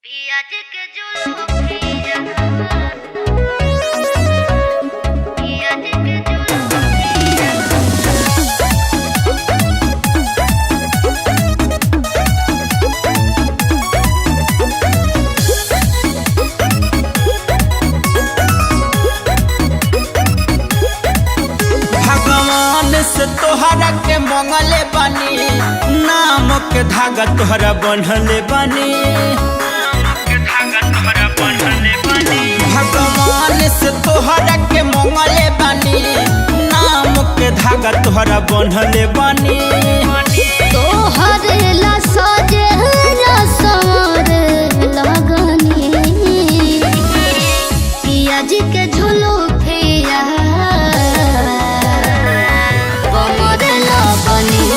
पियाज के जुल्फिया, पियाज के जुल्फिया। भगवान से तोहरा के मंगले बानी, नाम के धागा तोहरा बन्हले बानी। भगवान से तोहरा के मंगले बानी, नाम के धागा तोहरा बन्हले बानी। तोहर ला सजे ला संवर लगनी, पियाज के झुलुफिया कमर लगनी,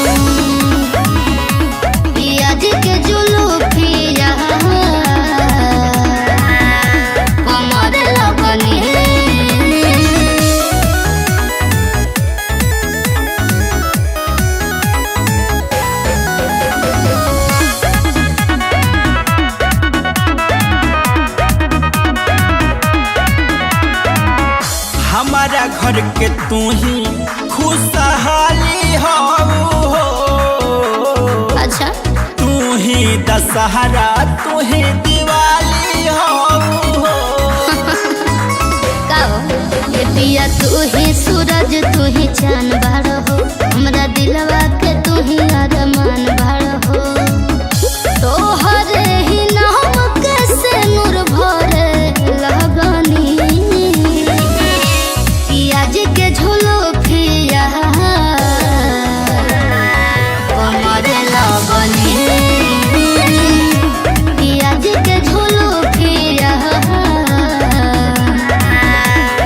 पियाज के झुलुफिया कमर लगनी। हमारा घर के तू ही खुशहाली हो। अच्छा। तू ही दशहरा, तू ही दिवाली हो। का हो? ये पिया तू ही सूरज, तू ही चांद बाड़ हो, हमरा दिलवा के तू ही अरमान बाड़ हो। तोहर ही नाम के से नूर भरे लगनी, पियाज के झुलुफिया कमर लगनी, पियाज के झुलुफिया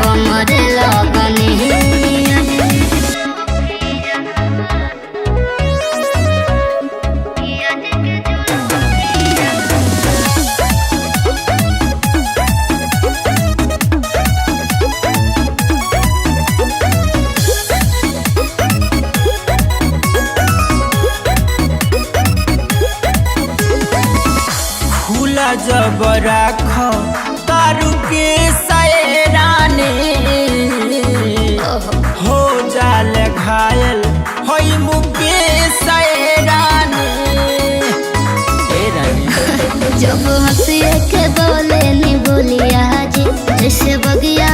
कमर लगनी। खुला जब राख तारू के सैरानी, हो जाल घायल होई मुके सैरानी। ए रानी। जब हंसिए के बोले नी बोलिया जी, जैसे बगिया